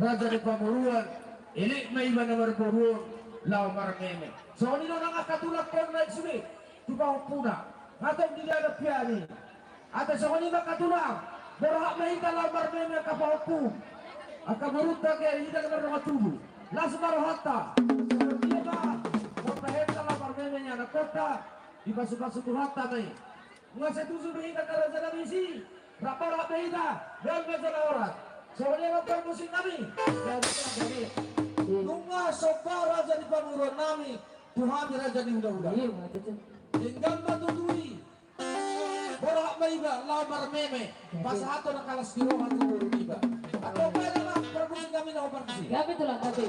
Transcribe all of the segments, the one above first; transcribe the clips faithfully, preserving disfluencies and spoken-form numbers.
Raja ni Pamoruan, elek ma iba na marboru on laho marmeme. Songon i do nang angka tulang, tong naeng sude tu pahompuna. Nga tong dilehon piani. Ate songon i ma angka tulang, borhat ma hita laho marmeme angka pahompu. Angka borunta, ke hita na mardongan tubu, las ma rohanta. Songon dia ma mambahen hita laho marmeme ni anakkonta, dipasupasu Tuhanta ma i. Nunga sai tusu be hita angka raja nami disi, rap ma, rap ma hita, gabe ma jala horas. Songon i ma parmusik nami. Nunga somba raja ni pamoruon nami tu hami raja ni hulahula. Denggan ma tutu i. Borhat ma iba laho marmeme, pasahathon angka las ni roha tu boru niba. Antong baen ma parmusik nami na hombar disi. Gabe tulang, gabe.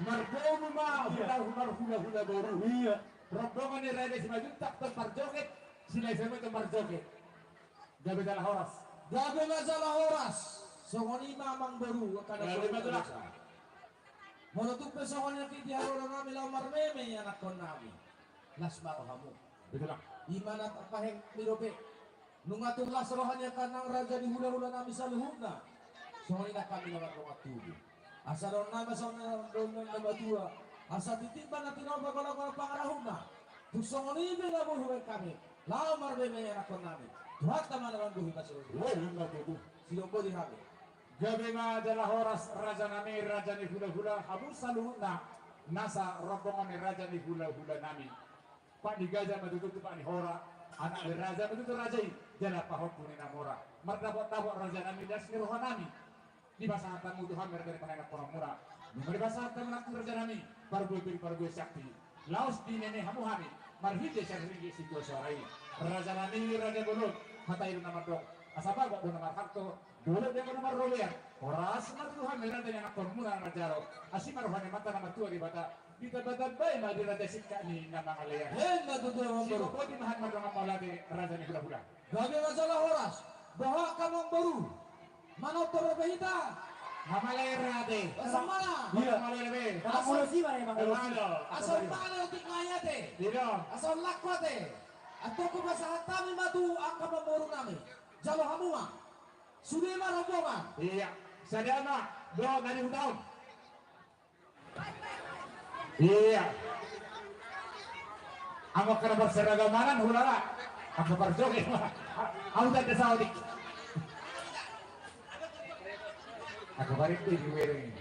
Marboru ma. Iya. Hula-hula, hula-hula boru. Iya. Rombongan ni Raja Simanjuntak tong marjoget, Silahisari tong marjoget. Gabe jala horas. Gabe ma jala horas. Songon i ma amang boru, angka na. Gabe ma jala horas. Molo tung pe songon i nangkin di haroro nami laho marmeme anakkon nami. Las ma rohamu. Betul, Bang. I ma na tarbahen ni dope. Nunga tung las roha ni angka nang raja ni hula-hula nami saluhutna. Songon i nang hami na mardongan tubu. Asa dohonon nami songon na dohonon ni na matua. Asa titik ma na tinopa, golanggolang pangarahutna. Tung songon i pe na boi hubaen hami laho marmeme anakkon nami. Tuhanta ma na mambohi pasu. Wah, ima tutu. Sidok boi di hami. Gabe ma jala horas raja nami, raja ni hula-hula, hamu saluhutna nasa rombongan ni raja ni hula-hula nami. Pat ni gaja ma tutu, tupak ni hora, anak ni raja ma tutu raja i, jala pahompu ni na mora. Mardapot-dapot raja nami, las ni roha nami. Dipasahat hamu tu hami raja ni panaenakhononmuna. Nunga dipasahat hamu nangkin raja nami, parbue pir, parbue sakti. Laos dimeme hamu hami marhite sariringgit sitio soara i. Raja nami, raja bolon, hata i do na mandok, asa bagot do na marhalto, dolok do na marrobean. Horas ma tutu hami raja ni anakhonmuna na manjalo. Asi ma roha ni Amanta na martua Debata, ditambatambai ma di raja singkat ni na mangalean. Ima tutu, amang boru. Siboboti ma hami mardongan mauliate, raja ni hula-hula. Gabe ma jala horas. Boha angka amang boru? Manortor dope hita. Mauliate. Asa on ma. Iya. Mauliate. Asa on ma. Asa on ma otik nai ate. Iya. Asa on lakku ate. Antong hupasahat hami ma tu angka amang boru nami. Jalo hamu ma. Sude ma rombongan. Iya. Sada ma. Dua, na di huta on. Iya. Anggo angka na marseragamanan hulala. Angka parjoget ma. Au tanda saotik. Angka parik di guering.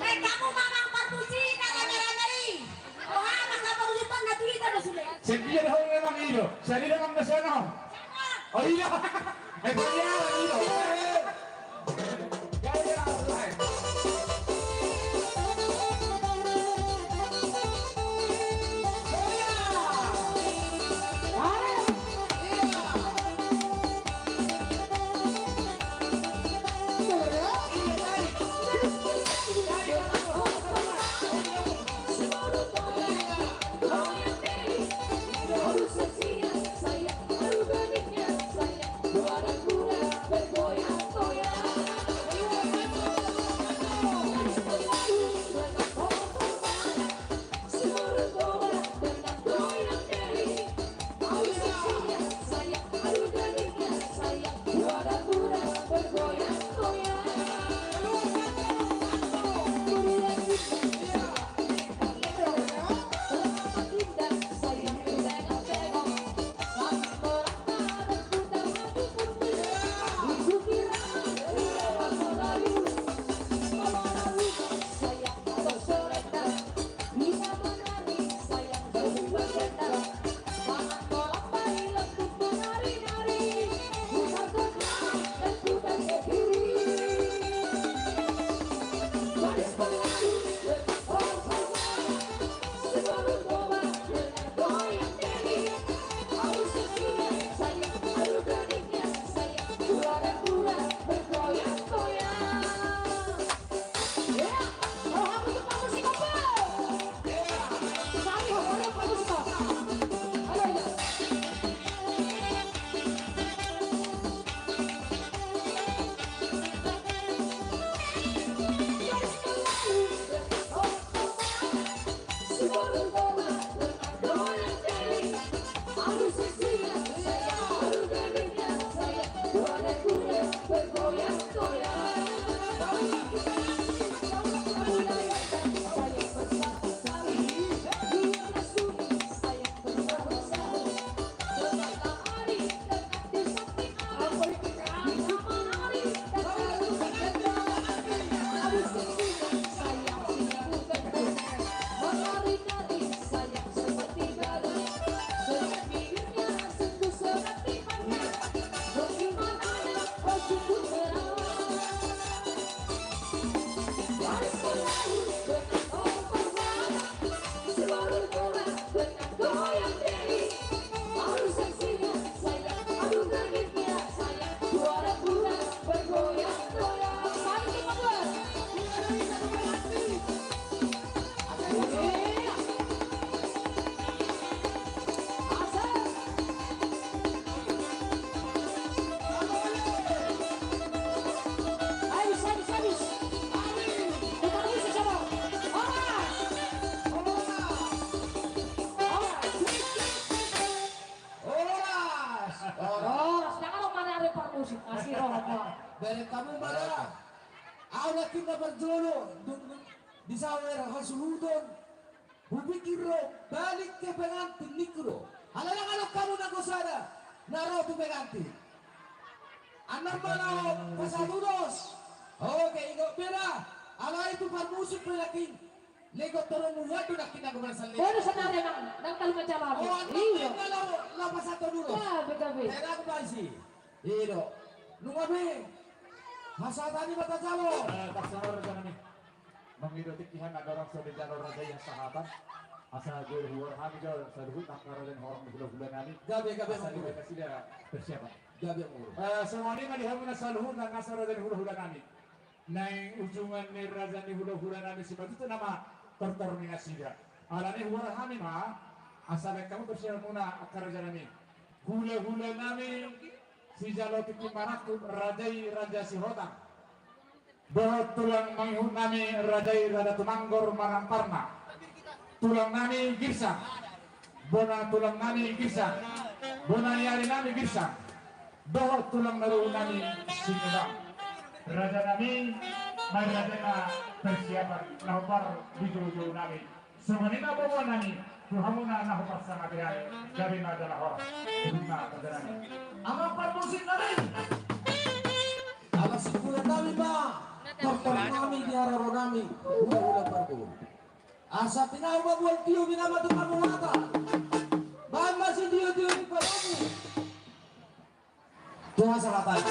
Eh, kamu mamang parpusi, kata nyala dari. Oh, apa kabar lupa nggak tulis ada sudah? Sedia dah orang memang itu. Saya tidak nggak sana. Oh iya. Eh, iya, iya. Gaya, gaya. Horas! Horas! Horas! Ndang adong manare parmusik. Asi roha. Bereng hamu ma da. Au nangkin na parjolo, dung disawer hasuhuton, hupikir do, balik ke pengantin ningku do. Alai ndang adong hamu nanggo sada na ro tu pengantin. Annon ma laho pasahat ulos. Oke, ingot be da. Alai tu parmusik pe nangkin. Legot torong muat do nangkin nanggo marsaleleng. Bodo sanari nang, nang talu macam apa. Oh, annon. Iya. Nang laho, laho pasahat ulos. Gabe, gabe. Tenang, Pak Isi. I do. Nunga be. Hasahatan i ma tajalo. Eh, tarsongon raja nami. Mangido tingki han na dorang so dijalo raja i hasahatan. Asa gabe huor hami do saluhut angka raja ni horong hulahula nami. Gabe, gabe. Asa dibaen nasida persiapan. Gabe, muru. Eh, songon i ma di hamuna saluhut angka raja ni hulahula nami. Naeng ujungan ni raja ni hulahula nami sipatutu nama tortor ni nasida. Alani huor hami ma, asa baen hamu persiapan muna angka raja nami. Hulahula nami sijalo tingki marangkup raja i Raja Sihotang. Dohot tulang mangihut nami raja i Raja Tumanggor Manamparna. Tulang nami Girsang. Bona tulang nami Girsang. Bona ni ari nami Girsang. Dohot tulang na ruhut nami Singubang. Raja nami, marraja ma persiapan na hombar di joujou nami. Songon i ma boa nami, tu hamuna na hombar sangap i, gabe ma jala horas. Ima raja nami. Amang parmusik nami. Amang singkulan nami ma. Tortor nami di haroro nami. Hulahula parboru. Asa tinahu ma bual tio bina ma tu pamulata. Baen ma sitiotio ni palomu. Tuhan sahabat.